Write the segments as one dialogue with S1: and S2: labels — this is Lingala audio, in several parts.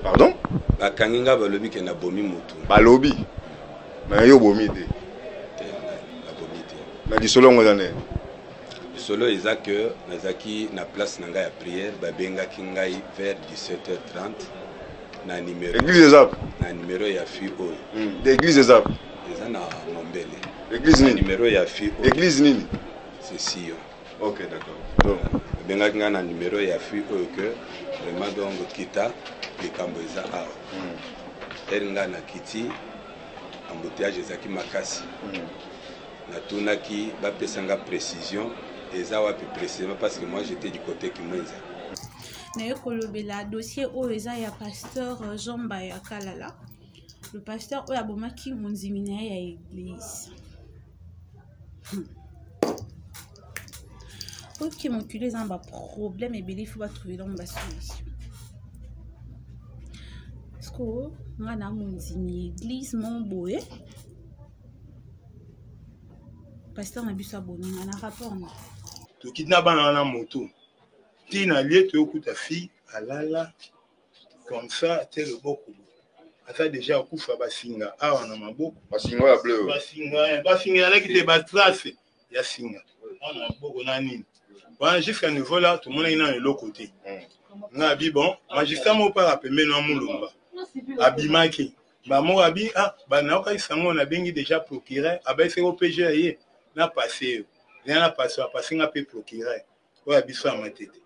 S1: Pardon?
S2: Bakangi nga balobi ke nabomi mutu.
S1: Balobi? Mais yo obomi te.
S2: Te, nabomi te.
S1: Mais lisolo yango eza nini?
S2: Lisolo eza que nazalaki na place na ngai ya prière, babengaki ngai vers 17h30 na numero.
S1: Église eza?
S2: Na numero ya fille oyo.
S1: Église eza?
S2: Eza na Mombele.
S1: Église nini?
S2: Numero ya fille oyo.
S1: Église nini?
S2: C'est Sion.
S1: Ok, d'accord. Donc,
S2: babengaki ngai na numero ya fille oyo que vraiment donc kita likambo eza awa. Heure ngai nakiti, embouteillage ezalaki makasi. Natunaki bapesa nga précision eza wapi précisément parce que moi j'étais du côté Kimwenza.
S3: Naye kolobela dossier oyo eza ya pasteur Jean Mbaya Kalala, le pasteur oyo abomaki mondimi na ye ya église. Ok, mokili eza na ba problème ebele, il faut batrouver donc ba solution. Parce que nga na mondimi église mon boye pasteur na biso abomi nga na rapport na
S4: tokiti na bana wana moto ti na lie toyokuta fille alala comme ça te loboko aza déjà akufa basinga awa na maboko
S1: basinga ya bleu
S4: basinga basinga ezalaki te batrace ya singa awa na maboko na nini wana jusqu'à niveau là tomonaki nano eloko te. Nga abi bon magistrat moko mpaka pembeni wa Mulumba abimaki bamoko abi ah banayokaki sango nabengi déjà procureur abayisaki OPG ya ye na passe yo ya na passe apase nga mpe procureur oyo ya biso ya Matete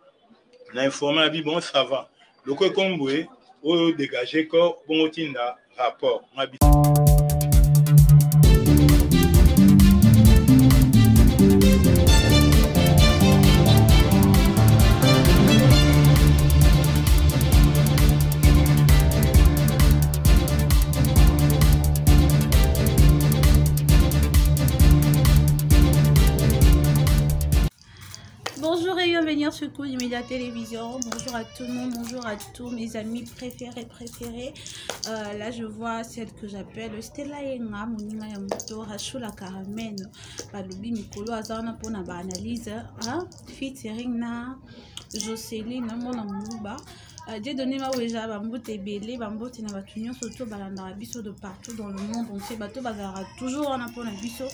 S4: na informe abi bon ça va loko ekomi boye oyo dégage corps bongo tinda rapport nga bi.
S3: Bonjour et bienvenue sur Cool Media Télévision. Bonjour à tout le monde, bonjour à tous mes amis préférés, préférés. Là, je vois celle que j'appelle Stella Yenga, Moninga Yamoto, Rachula Caramel, Balobi Mikolo, Azana pour na analyse, hein, featuring na Jocelyne, mon amouba. Dieu donné ma weja bambote ebele, bambote na bato nyonso to balandaka biso de partout dans le monde entier. Bato bazalaka toujours wana mpona biso,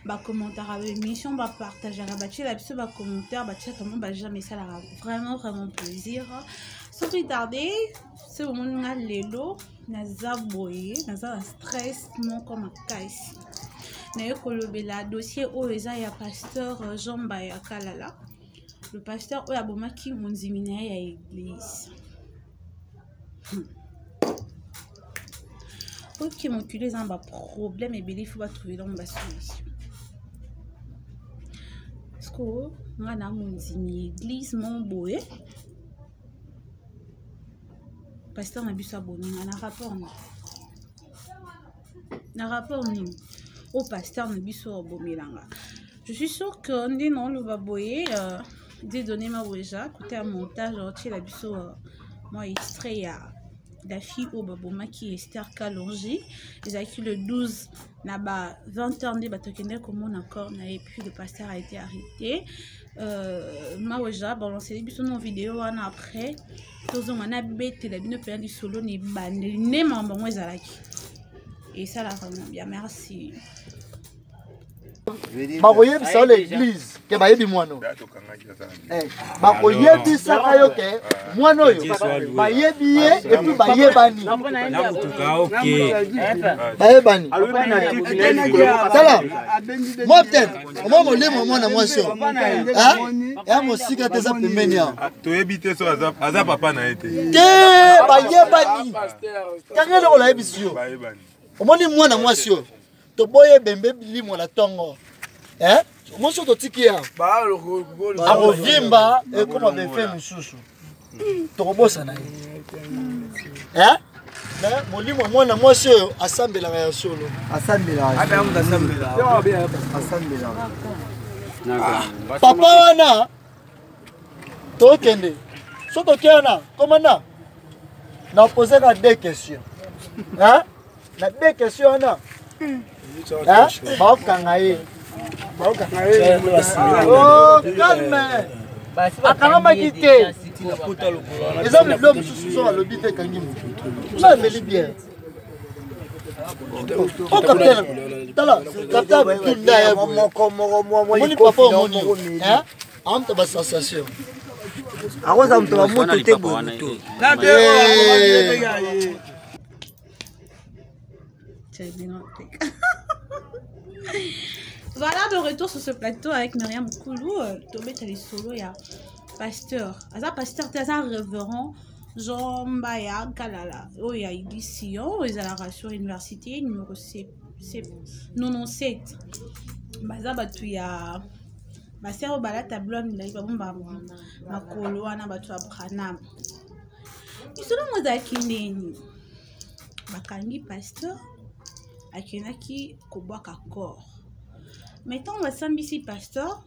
S3: bacommentaka baémission, bapartageaka, batiela biso bacommentaire, batiaka mo bajame, esalaka vraiment vraiment plaisir. Sans plus tarder, se bomoni nga lelo naza boye, naza na stress moko makasi. Naye kolobela dossier oyo eza ya pasteur Jean Mbaya Kalala, le pasteur oyo abomaki mondimi na ye ya église. Ok, mokili eza na baproblème ebele, il faut batrouver donc basolution. Parce que nga na mondimi église mon boye pasteur na biso abomi nga na rapport nini? Na rapport nini oyo pasteur na biso abomelanga? Je suis sûre que nde naoloba boye, Dieudonné Maweja côté ya montage aotiela biso mwa extrait ya la fille oyo babomaki, Esther Kalongi. Ezalaki le 12 na ba 20 heures nde bato akendaki komona corps na ye, puis le pasteur a été arrêté. Maweja balanceli biso no video wana, après tozonga nabetela bino mpena lisolo na ebandeli nde makambo yango ezalaki esalaka vraiment bien. Merci.
S5: Bakoyebisa yo l'église ke bayebi mwana oyo, bakoyebisaka yo ke mwana oyo bayebi ye et puis bayebani, bayebani. Tala mwa peut-être omwa molimo mwana mwasi oyo ya mosika te, eza pembeni awa.
S6: Toyebi te so aza papa na ye te.
S5: Te, bayebani. Kanga eloko nayebisi yo, omoni mwana mwasi oyo toboyi ebembe limwa na ntongo, mwasi oyo totiki ya akovimba ekoma befe mosusu, tokobosana ye. Mais molimo mwana mwasi oyo asambelaka ya solo.
S7: Asambelaka.
S5: Papa wana tokende so toke wana komanda na poseka deux questions, na deux questions wana baokanga ye. Oh, calme, akangamaki te. Eza bilo mosusu so alobi te ekangi motu. Nga ameli bien. O capitaine, tala, capitaine tunda ya
S7: moko moko mwa mwa
S5: omoni papa omoni amta ba sensation.
S7: Akoza moto bamoto te boye moto.
S3: Voilà, de retour sur ce plateau avec Myriam Koulou, Tobé solo, il y a pasteur. Aza pasteur, t'es un révérend Jean Mbaya Kalala. Oh, il y a édition, ils à la sur université numéro C, C 97. Baza batu ya basero balata blo milai babomba makolo wana bato ya Branham. Lisolo ngo ezalaki ndeni bakangi pasteur akendaki kobwaka corps mais ntango basambisi pasteur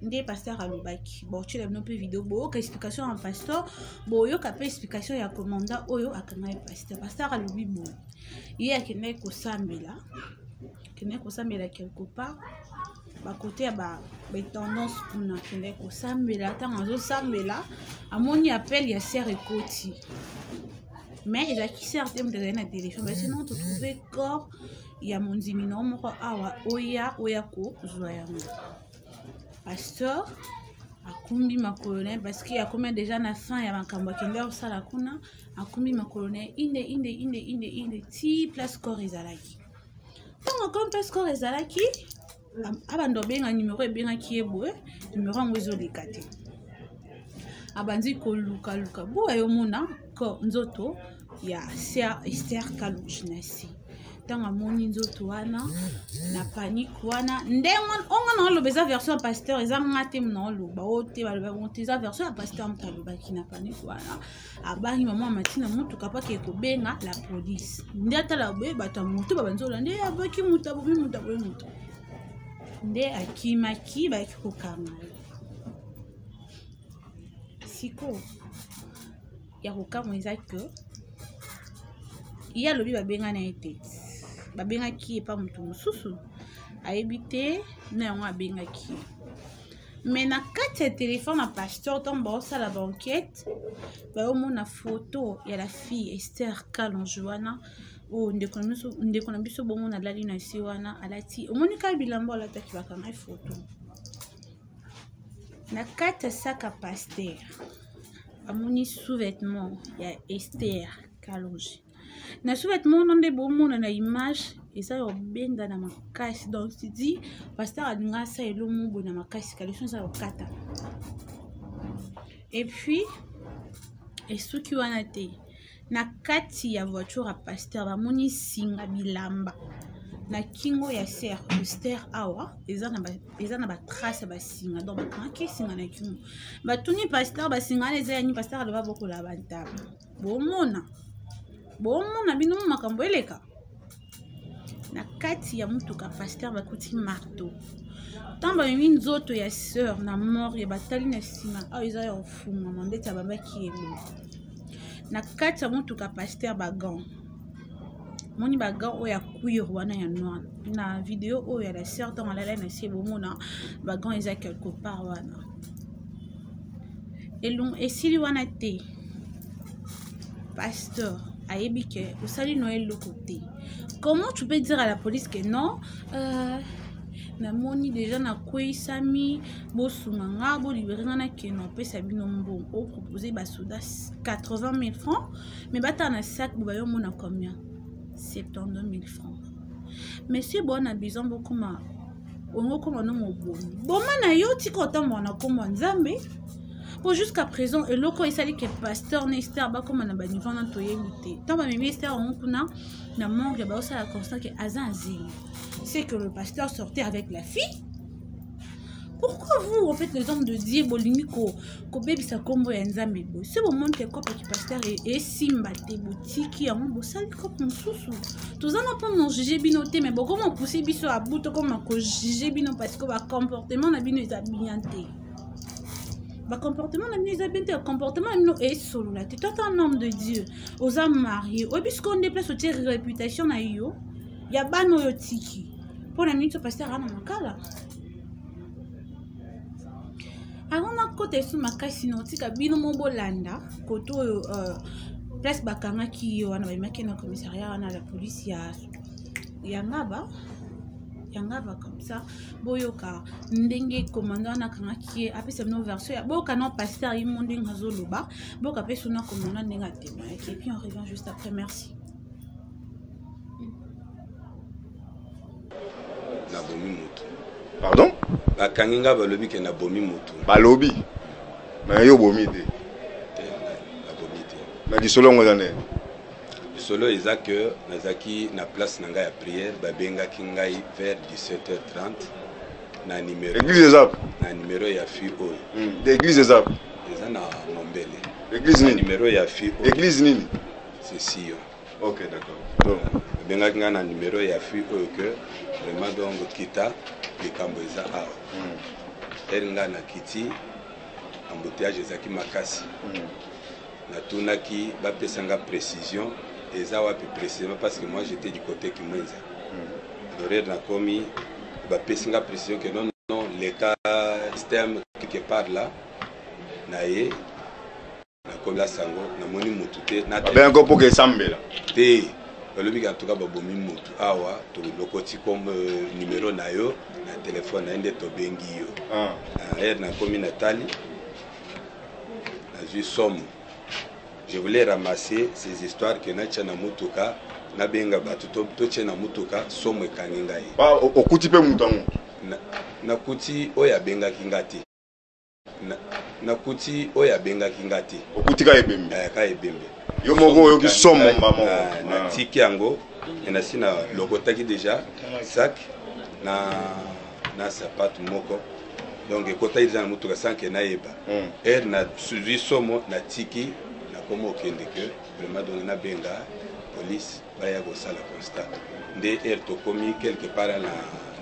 S3: nde pasteur alobaki botyela bino mpe video boyoka explication ya pasteur boyoka mpe explication ya commandant oyo akangaki pasteur. Pasteur alobi boye, ye akendaki kosambela, akendaki kosambela quelque part bakote ya batendance kuna, akendaki kosambela. Ntango azosambela amoni appel ya sere ekoti, mais ezalaki sere te, moto azali na telefone basi non, totrouve corps ya mondimi na moko awa, oya oya kozwa yango. Pasteur akumbi makolo na ye parce que akomi déjà na fin ya makambo akende kosala kuna. Akumbi makolo na ye inde inde inde inde inde ti place corps ezalaki. Ntango akomi place corps ezalaki, abanda obenga numero ebengaki ye boye, numero yango ezoleka te. Abandi kolukaluka boye, ayomona ko nzoto ya sœur Esther Kalonji na se. Ntango amoni nzoto wana na panique wana, ndenge onga na oloba eza version ya pasteur, eza nga te na oloba o te, baloba ngo te, eza version ya pasteur. Moto alobaki na panique wana, abangi mama amati na motuka mpo akende kobenga la police. Nde atala boye, bato ya motu babandi olanda nde aboki moto, abomi moto, abomi moto, nde akimaki, bayaki kokanga ye. Sikoyo ya kokamwa eza ke ye alobi babengana ye te, babengaki ye pa moto mosusu ayebi te na yango abengaki ye. Mais na kati ya telefone ya pasteur, ntango baosala baenquête, baomona photo ya la fille Esther Kalonji wana oyo ndeko na biso bomona alali na se wana, alati omoni kaka bilamba alataki, bakanga photo na kati ya saka pasteur, amoni sous-vêtement ya Esther Kalonji. Na sous-vêtement wana nde bomona na image eza ya obenda na makasi, donc tu dis pasteur alinga asala elomo boye na makasi, caleçon eza ya kokata. Et puis esuki wana te, na kati ya voiture ya pasteur bamoni singa bilamba na kingo ya sœur Esther awa, eza na batrace ya basinga, donc bakangaki singa na kingo. Batuni pasteur basinga wana eza ya nini? Pasteur aloba bokola bantaba, bomona bomona bino makambo eleka. Na kati ya motuka pasteur bakuti marteau. Ntango bamemi nzoto ya sœur na morgue, batali na nsima awa eza ya kofungwama ndeti abambaki eloko. Na kati ya motuka pasteur bagan moni bagan oyo ya cuir wana ya noir. Na video oyo ya la sœur ntango alalai na se, bomona bagan eza quelque part wana. Elongo esili wana te, pasteur ayebi ke osali no eloko te. Comment tu peux dire à la police que non, namoni déjà nakweyisami, bosunga nga, bolibere nga, nakende opesa bino mbongo? Opropose basoda 80 000 francs, mais batala na sac bo bayomona combien? 72 000 francs. Monsieur, bona besoin bokoma ongo okoma no mobomi boma na yo, tika otambola na nkombo ya Nzambe. Po jusqu'à présent eloko esali ke pasteur na Ester bakóma na baniveau wana toyebi te. Ntango bamemi Ester yango kuna na morgue, baosala constat ke aza nzemi, c'est que le pasteur sortait avec la fille. Pourquoi vous, en fait, les hommes de Dieu, bolingi kobebisa nkombo ya Nzambe boye? So bomoni ke kope ki pasteur esimba te, botiki yango, bosali kope mosusu. Toza na mpona juge bino te, mais bokoma pousse biso abu tokoma kojuge bino parce que bacomportement na bino eza bien te, bacomportement na bino eza bien te, bacomportement na bino esolola te. Toi, un homme de Dieu, oza marié, oyebi sikoyo nde place otie réputation na yo ya bana oyo otiki mpo na nini? So pasteur ana makala aza na nakota esu makasi na otika bino mo bolanda kote oyo place bakangaki ye wana, babimaki na commissariat wana la police ya Ngaba, ya Ngaba. Comme ça boyoka ndenge commandant wana akangaki ye, apesa bino version ya boyoka na pasteur ye mo ndenge azoloba, boyoka mpe sona commandant ndenge atémoignaki, et puis on revient juste après. Merci.
S2: Nabomi motu.
S1: Pardon?
S2: Bakangi nga, balobi ke nabomi motu.
S1: Balobi me yo obomi te?
S2: Te, nabomi te.
S1: Na lisolo yango eza ndenge?
S2: Lisolo eza ke nazalaki na place na ngai ya prière, babengaki ngai vers 17h30 na numéro.
S1: Église eza?
S2: Na numéro ya fille oyo.
S1: Église eza?
S2: Eza na Mombele.
S1: Église
S2: Na
S1: nini?
S2: Numéro ya fille oyo.
S1: Église nini?
S2: C'est Sion.
S1: Ok, d'accord. Donc
S2: babengaki ngai na numéro ya fille oyo ke vraiment donc kita, likambo eza awa. Heure ngai nakiti, embouteillage ezalaki makasi. Natunaki bapesa nga précision eza wapi précisément, parce que moi j'étais du côté Kimwenza. Alors heure nakomi, bapesi nga précision que non, non, leka système quelque part là. Na ye nakomi place yango, namoni motu te.
S1: Babengaki mpo ke esambela?
S2: Te, balobi en tout cas babomi motu awa, tolokoti comme numéro na yo na telefone na ye nde tobengi yo. Heure nakomi, natali, nazwi somo. Je voulais ramasser ces histoires ke natia na mutuka, nabenga bato, totie na mutuka. Somo ekangi ngai.
S1: Okuti mpe moto yango?
S2: Nakuti oyo abengaki nga te. Nakuti oyo abengaki nga te.
S1: Okuti ka ebembe?
S2: Ka ebembe.
S1: Yo moko oyoki somo mba moko?
S2: Natiki yango e nasi nalokotaki déjà sac na sapatu moko, donc ekotaki déjà na motuka sans ke nayeba. Heure nazwi somo, natiki, nakoma okende ke vraiment donc nabenga police baya kosala constat. Nde heure tokomi quelque part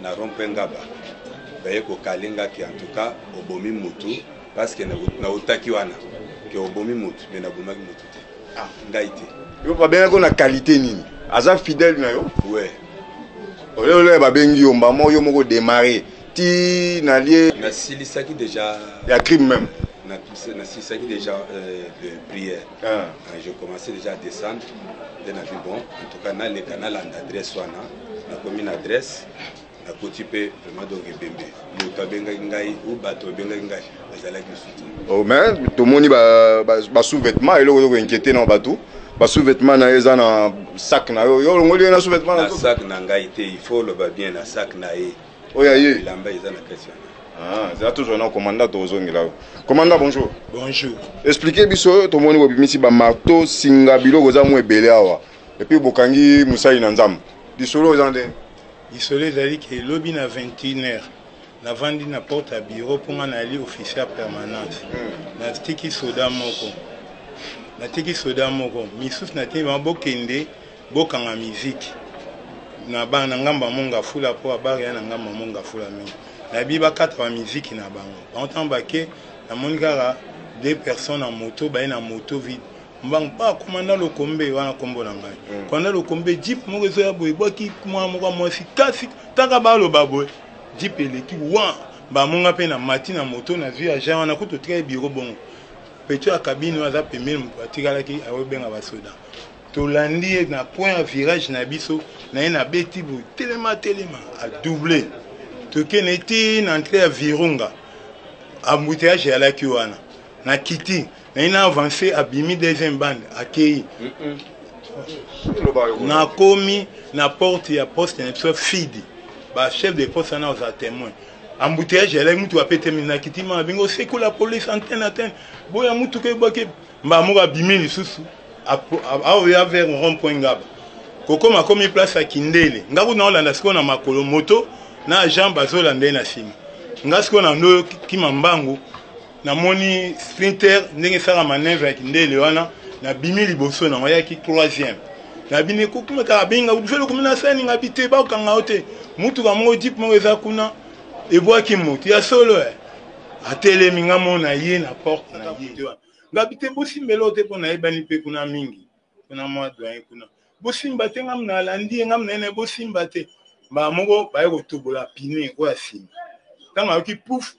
S2: na rond-point Ngaba, baye kokalengaki en tout cas obomi mutu, parce que nautaki wana ke obomi mutu, mais nabomaki mutu te. Ah, ngai te.
S1: Yo babengaki na qualité nini? Aza fidèle na yo?
S2: Ouais.
S1: Olelo babengi yo mbamo, yo moko démarré ti na lieu
S2: Nasilisaki déjà.
S1: Ya crime même?
S2: Nasilisaki déjà de prière. Je commençais déjà à descendre nde nabi bon, en tout cas naleka nalanda adresse wana. Nakomi na adresse, nakoti mpe vraiment donc ebembe. Moto abengaki ngai ou bato babengaki ngai bazalaki lisusu te.
S1: Oh, mais tomoni basous-vêtement, eloko oyo koinquiéter na bato, basous-vêtement na yo eza na sac na yo. Yo olongoli ye na sous-vêtement?
S2: Na sac na ngai te, il faut oloba bien, na sac na ye.
S1: Oyo aye?
S2: Elamba eza na kati wana.
S1: Ah, eza toujours na commandant. Tozongela yo. Commandant, bonjour.
S4: Bonjour.
S1: Explique biso, tomoni bobimisi bamarteau, singa, biloko eza mo ebele awa, et puis bokangi mosali na Nzambe. Lisolo eza nde?
S4: Lisolo ezali ke elobi na 21 heures, navandi na porte ya bureau mpo nga nayali officier permanence. Natiki soda moko, natiki soda moko misusu, natindi bango bokende bokanga miziki na bana na ngambo ya Mongafula, mpo abari ya na ngambo ya Mongafula mingi. Nayebi bakata bamiziki na bango. Bango ntango bake, namoni kaka deux personnes na moto, baye na moto vide mbango pa commandant Lokombe wana, nkombo na ngai commandant Lokombe. Jeep moko ezoya boye, ebwaki mwana moko ya mwasi, kasi taka baloba boye, jeep eleki wa bamonga mpe na mati na moto, nazwi agent wana kutu otikali bureau bongo, petit ya cabine oyo aza pembeni, moto atikalaki ayobenga basoda. Tolandi ye na point ya virage na biso na ye, nabeti boye, telema, telema, adouble. Tokende ti na entrée ya Virunga, embouteillage eyalaki wana. Nakiti naye na avance, abimi deuxième bande, akei. Nakomi na porte ya poste na biso fidi, bachef de poste wana ozala témoin. Embouteillage eyalaki, mutu apetemi. Nakiti ma bingo sekula police, antenne, antenne, boya mutuka ebwaki. Mbala moko abimi lisusu, aoya vers rond point Ngaba. Kokoma akomi place ya Kindele, nga kuna olanda sikoyo na makolo, moto na agent bazolanda ye na nsima. Nga sikoyo na ndo kima mbangu, namoni sprinter ndenge esala manœuvre ya Kindele wana, nabimi liboso nango, ayaki troisième. Nabini kokuma kaka, abenga biso lokomi na sani, nga bi te, bakokanga yo te. Mutuka moko, jeep moko eza kuna, ebwaki motu ya solo. Atelemi, nga mona ye na porte na ye. Nga bi te, bosimbela oyo te, mpo nayebani mpe kuna mingi, kuna mwa doyen kuna, bosimba te. Ngam nalandi ye, ngam na ye na ye, bosimba te. Mbala moko baye kotobola pneu oyo ya nsima. Ntango ayoki pouf.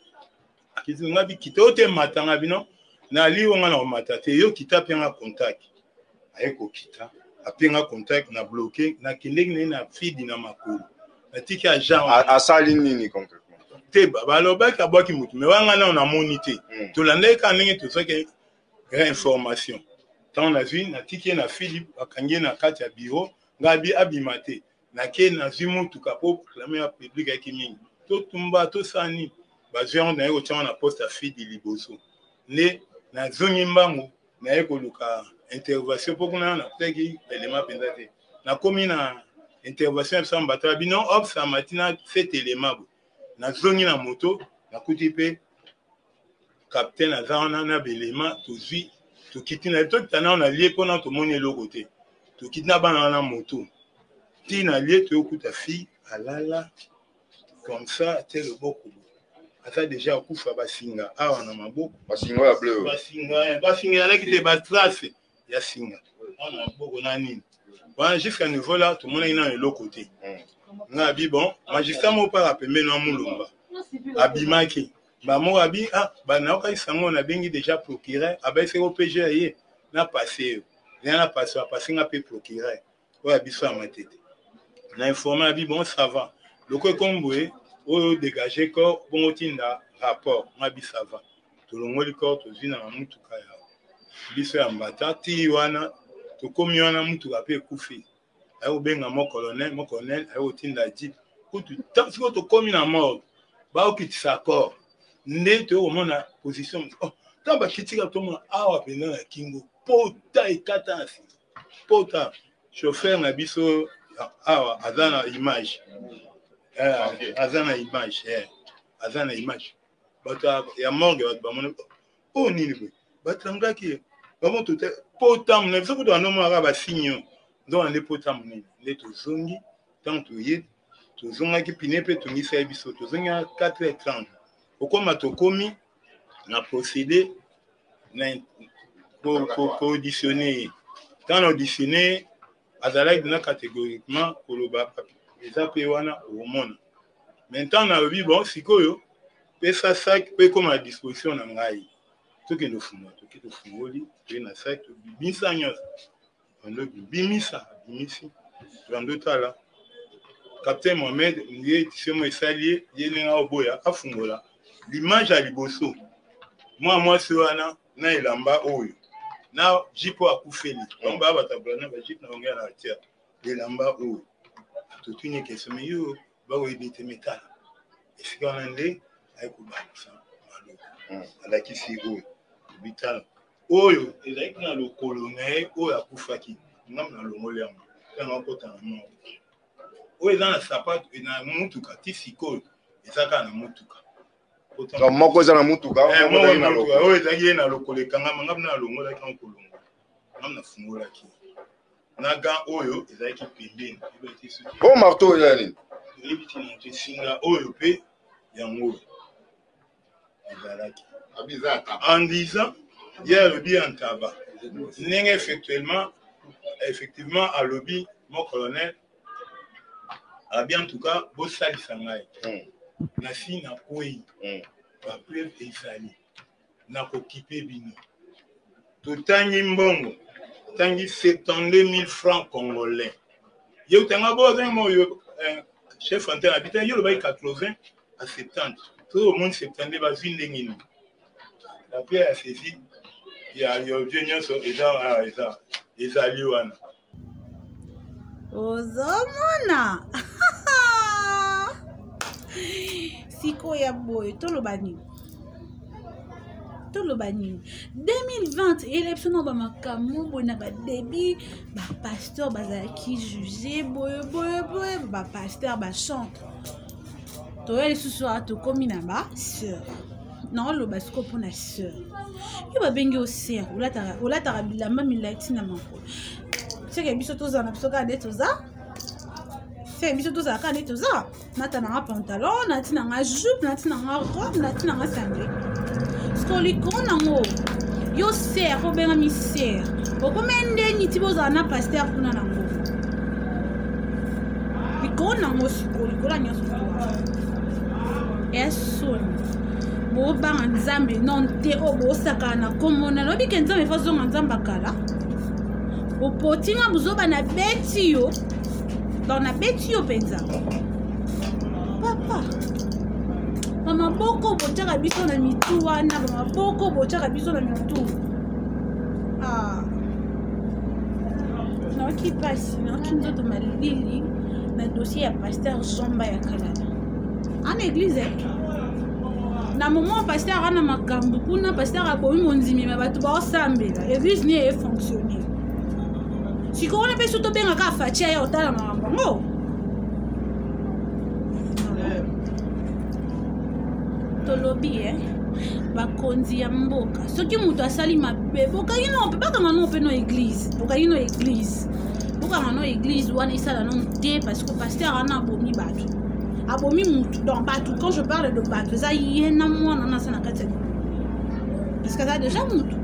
S4: Akiti nga bi kita oyo te mata nga bino nali oyo nga na komata te yo kita mpe nga contact. Aye kokita ape nga contact na bloke nakendeki na ye na fidi na makolo natiki agent.
S1: Asali nini concrètement?
S4: Te, balobaki abwaki motu me wanga nao namoni te. Tolandaki kaka ndenge tozwaki information. Ntango nazwi natiki ye na fili, bakangi ye na kati ya bureau, ngai abi abima te. Nake nazwi motuka mpo réclame ya public ayaki mingi, totumba tosala nini, bazwi yango naye kotia yango na poste ya fidi liboso. Nde nazongi mbangu naye koluka intervention mpo kuna nakutaki elema mpenza te. Nakomi na intervention ya biso ya Mbata, bino ops amati na set elema boye. Nazongi na moto, nakuti mpe capitaine aza wana na belema. Tozwi tokiti na tokita nao na lie mpona tomoni eloko te. Tokiti na bana wana moto ti na lie, toyokuta fille alala comme ça te, loboko aza deja akufa, basinga awa na maboko.
S1: Basinga ya bleu?
S4: Basinga, basinga ezalaki te, batrace ya singa awa na maboko na nini wana. Jusqu'à niveau là tomonaki nano eloko te. Nga abi bon, magistrat moko mpaka pembeni wa Mulumba abimaki bamoko abi ah, banayokaki sango, nabengi déjà procureur, abayisaki OPG ye na passe yo ya na passe apase nga mpe procureur oyo ya biso ya Matete na informe. Abi bon, ça va, loko ekomi boye oyo dégage corps bongo tinda rapport. Nga bi ça va, tolongoli corps, tozwi na mutuka ya biso ya Mbata ti wana tokomi wana, mutuka mpe ekufi. Aye kobenga mo colonel, mo colonel aye kotinda jeep kutu. Sikoyo tokomi na morgue, baokitisa corps nde toye komona position. Oh, ntango bakitika tomona awa mpenza na kingo pota ekata na nsima pota. Chauffeur na biso awa aza na image, aza na image, aza na image. Bato ya morgue, bato bamoni oyo nini boye, batangaki ye bamo tote pota monene. Biso kutu bandomonaka basigne oyo nzoka nde pota monene. Nde tozongi, ntango toye tozongaki pine mpe tungisaki biso, tozongi na 4h30. Okoma tokomi na procédé na koauditionne ye. Ntango na auditionne ye, azalaki na catégoriquement koloba eza mpe wana okomona. Mais ntango nalobi bon, sikoyo pesa sac mpe ekoma na disposition na ngai, tokende ofungola. Toke tofungoli, toye na sac, tobimisa nyonso, bando bimisa abimisi, bando tala capitaine Mohamed ye tisemo esali ye ye ndenge aoboya afungola. L'image ya liboso, mwa mwasi wana na elamba oyo na jipe oyo akufeli, bango baya batabula na bajipe na bango ya na tia elamba oyo. Totuni question me yo bakoyebi te metala esika wana nde aye kobakisa maloba, alakisi oyo bitala oyo ezalaki na lokolo na ye oyo akufaki. Ngambo nalongoli yango ntango akota na moko oyo eza na sapato na mutuka ti sikoyo eza kaka na mutuka.
S1: Moko eza na mutuka.
S4: Oyo ezalaki ye na lokolo ekangama, ngambo nalongolaki yango kolongola, ngambo nafungolaki na gan oyo ezalaki pembeni.
S1: O marteau eza nini?
S4: Toyebi ntina te. Singa oyo mpe yango oyo ezalaki en disant ye alobi ya ntaba ndenge effectivement alobi mo colonel abi en tout cas bosalisa ngai nasi nakwei, bapreuve ezali, nakokipe bino. Totangi mbongo, tangi 72 000 francs congolais. Ye utanga bo azangi mo yo chef antenne abita yo olobaki 80 à 70, soki omoni 72 bazwi ndenge nini? La pierre ya saisie ya objet nyonso eza eza ezali wana.
S3: Ozomona sikoyo ya boye, toloba nini? Toloba nini? 2020 eyela biso na bamakambo boye. Na badebi bapasteur bazalaki juge boye boye boye, bapasteur bachantre. Toya lisusu awa, tokomi na basœur. Naoloba sikoyo mpona sœur yo babengi yo sœur, olataka bilamba milai ntina makolo. Seke biso tozala na biso kaka nde toza, seke biso tozala kaka nde toza. Nata nanga pantalon, nati nanga jupe, nati nanga robe, nati nanga sandre. Sikoyo likolo nango yo sœur obengami sœur, okomi ndeni ti bozala na pasteur kuna nango likolo nango. Sikoyo likolo ya nyonso ya soni. Bobanga Nzambe non te oyo bosakana na kombo na lobi ke Nzambe fa zonga Nzambe akala. Opoti nga buzoba na beti yo. Donc na beti yo penza. Papa. Bamaboko botyaka biso na mitu wana, bamaboko botyaka biso na mitu. Ah. Nayoki mpasi, nayoki nzoto malili na dossier ya pasteur Jean Mbaya Kalala. En église eh? Na moment pasteur ana makambo kuna, pasteur abomi mondimi me bato baosambela, église nie efonctionne. Sikoyo wana mpe so tobengaka Fatshi aya otala makambo yango. Tolobi eh? Bakonzi ya mboka, soki moto asali mabe bokangi no mpe bakanga no mpe no église, bokangi no église, bokanga no église wana esala no te parce que pasteur wana abomi bato, abomi mutu. Donc bato, quand je parle de bato, eza ye na mwana na aza na kati ya parce que aza déjà mutu.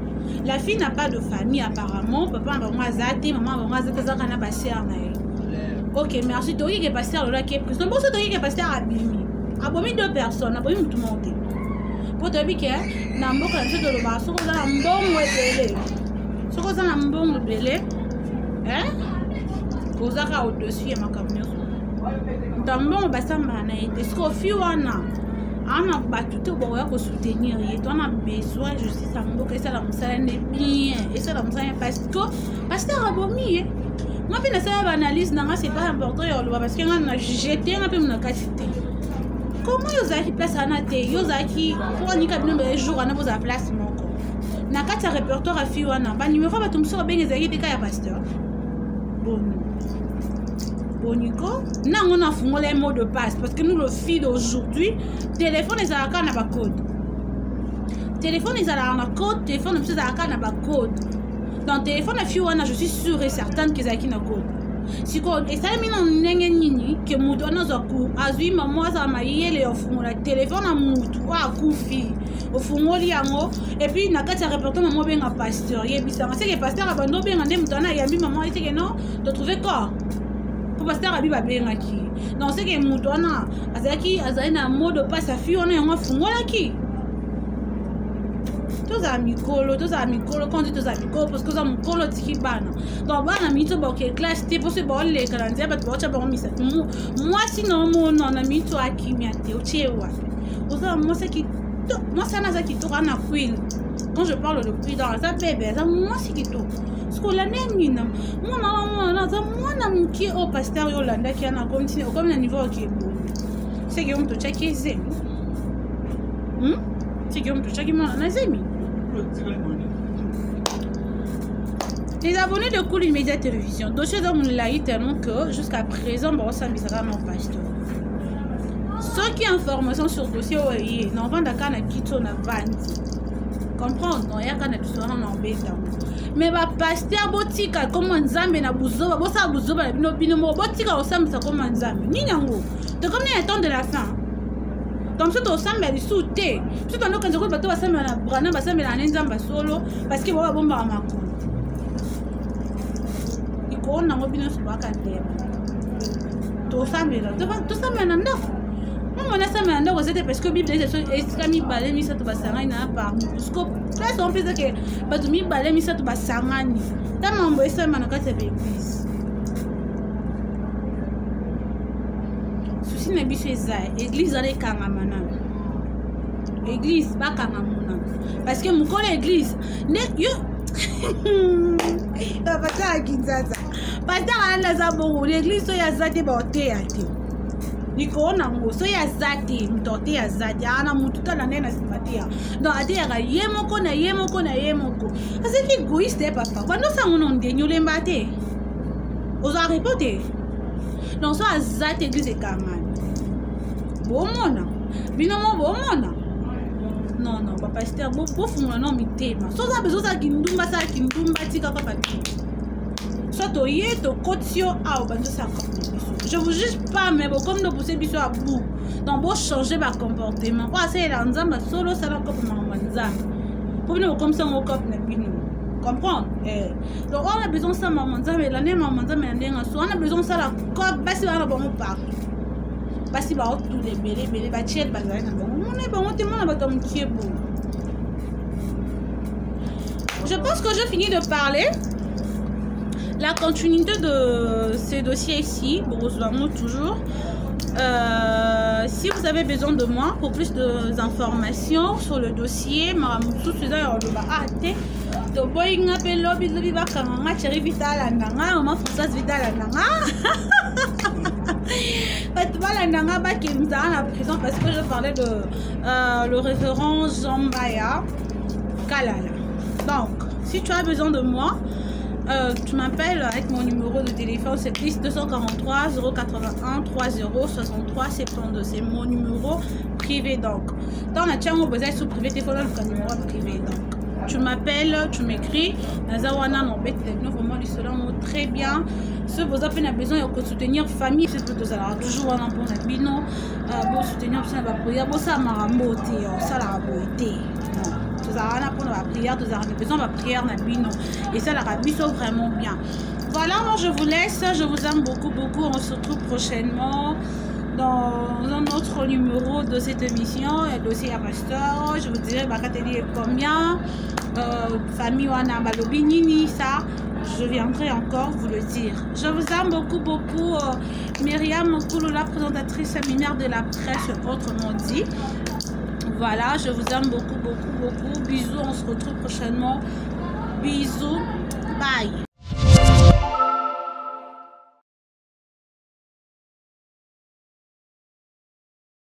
S3: La fille n'a pas de famille apparemment, papa na bango aza te, mama na bango aza te, azaka na basere na ye. Ok, merci. Toki ke pasteur alolaki ye prison, boso toki ke pasteur abimi, abomi deux personnes, abomi mutu moko te. Po toyebi ke na mboka na biso tolobaka soki oza na mbongo ebele, soki oza na mbongo ebele, oza kaka au-dessus ya makambo nyonso. Moto ya mbongo basambaka na ye te. Sikoyo fi wana ana bato te bakoya kosoutenir ye, to ana besoin justice ya mboka esala mosala nde bien, esala mosala parce que pasteur abomi ye. Nga mpe nasala baanalyse na nga, c'est pas important ya koloba parce que nga na juge te, nga mpe mona kati te. Comment yo ozalaki place wana te? Yo ozalaki mpo anika bino bele jour wana bozala place moko na kati ya répertoire ya fille wana, banimero ya bato mosusu babenga ezalaki te ka ya pasteur. Boni boniko nango nafungola ye mot de passe parce que nous le fille d'aujourd'hui, téléphone ezalaka na bacode, téléphone ezalaka na code, téléphone na biso ezalaka na bacode. Donc téléphone ya fille wana, je suis sûre et certaine ke ezalaki na code. Sikoyo esalemi na ndenge nini ke moto wana azwa ku azwi mama azala mayele ya ofungola telefone na motu oyo akufi, ofungoli yango et puis na kati ya répertoire mama obenga pasteur, yebisanga seke pasteur abandi obenga nde moto wana ayambi mama eseke non totrouve corps po pasteur abi babengaki. Donc seke moto wana azalaki azali na mot de passe ya fille wana, yango afungolaki. Tozala mikolo, tozala mikolo, quand tozala mikolo parce que oza mokolo otiki bana. Donc bana miniti oyo baoke classe te, mposo baoleka na nzela bato baotya bango misato. Mwasi na omona na miniti oyo akimia te, otie wapi? Oza mwasi kitoko, mwasi wana aza kitoko, ana queen. Quand je parle de queen, donc aza bebe, aza mwasi kitoko. Soki olanda nini mwana wana, mwana aza mwana moke oyo pasteur oyo olandaki wana akomi okomi na niveau oyo kebomi, seke yo moto otyaki ezemi, seke yo moto otyaki mwana na zemi. Les abonnés de Cool Media Télévision, dossier dans molai tellement que jusqu'à présent, bon, ça me mon pasteur. Ceux qui information sur dossier oyo ye, na ovandaka na kiti na vandi. Comprendre, non, yaka na biso wana na obeta. Mais ba pasteur botika comme Nzambe na buzoba, bosala buzoba na bino bino moko, botika kosambisa comme Nzambe. Nini yango? Tokomi na temps de la fin. Donc soki tosambela lisusu te, soki tonokanisa koyo bato basambela na brana, basambela na Nzambe solo parce que bao babombaka makolo. Likolo nango bino nyonso boyaka ndema. Tosambela, tosambela na ndako. Mama nasambela na ndako eza te parce que Bible eza esika mibale misato basangani na parmi. Parce que place on mpenza ke bato mibale misato basangani. Ta mambo esalema na kati ya baeglise. Souci na biso eza église wana ekangama nano. Église bakanga mona parce que mokolo église nde yo pasteur ya Kinshasa, pasteur alanda aza bongo. L'église oyo aza te, baoteya te likolo nango. Soki aza te, moto ateya aza te, aa na motu tala nde na nsima teya. Donc ateyaka ye moko na ye moko na ye moko, azalaki égoïste. Ye papa bando osango na ndeni olemba te, ozwa repo te. Donc so aza te, église ekangani, bomona bino mo bomona. Non non, bapasteur bofungola no mitema. So oza besoin osala kindumba, asala kindumba, tika kaka te. Soit toye tokoti yo awa bandi osala kope na biso. Je vous juge pas, mais bokomi nopousse biso ya bout. Donc bochange bacomportement oyo asalela Nzambe solo, osala kope makambo ya Nzambe mpo bino bokomisa yango kope na bino. Comprendre eh. Donc on a besoin osala makambo Nzambe elande, makambo Nzambe na ndenge so wana besoin osala kope. Basi bana bango partout. Basi baotula ebele ebele, batiele bazali na bango. Mona bango te, mona bato ya mokie boye. Je pense que je finis de parler. La continuité de ces dossiers ici, bon, toujours. Si vous avez besoin de moi pour plus d'informations sur le dossier, toboyi nga mpe lobi lobi bakanga nga chéri vita alanda nga mama françoise vita alanda nga bato balanda nga bakemzaka na prison parce que je parlais de le révérend Jean Mbaya Kalala. Donc si tu as besoin de moi, tu m'appelles avec mon numéro de téléphone, c'est plus 243 081 30 63 72. C'est mon numéro privé. Donc dans la chambre, vous êtes sous privé, téléphone, le numéro privé. Donc tu m'appelles, tu m'écris. Naza wana non bête vraiment du cela très bien. Ce vous avez besoin de soutenir famille, c'est que vous allez toujours wana pour na bino, pour soutenir ça va prière, pour ça maramoté, ça la beauté. Tozala wana mpona baprière, tozalaka na besoin baprière na bino, esalaka biso vraiment bien. Voilà, moi je vous laisse, je vous aime beaucoup beaucoup, on se retrouve prochainement dans un autre numéro de cette émission, dossier à pasteur. Je vous dirai bakateli combien, famille wana balobi nini, ça je viendrai encore vous le dire. Je vous aime beaucoup beaucoup. Myriam Kouloula, la présentatrice séminaire de la presse, autrement dit. Voilà, je vous aime beaucoup, beaucoup, beaucoup. Bisous, on se retrouve prochainement. Bisous, bye.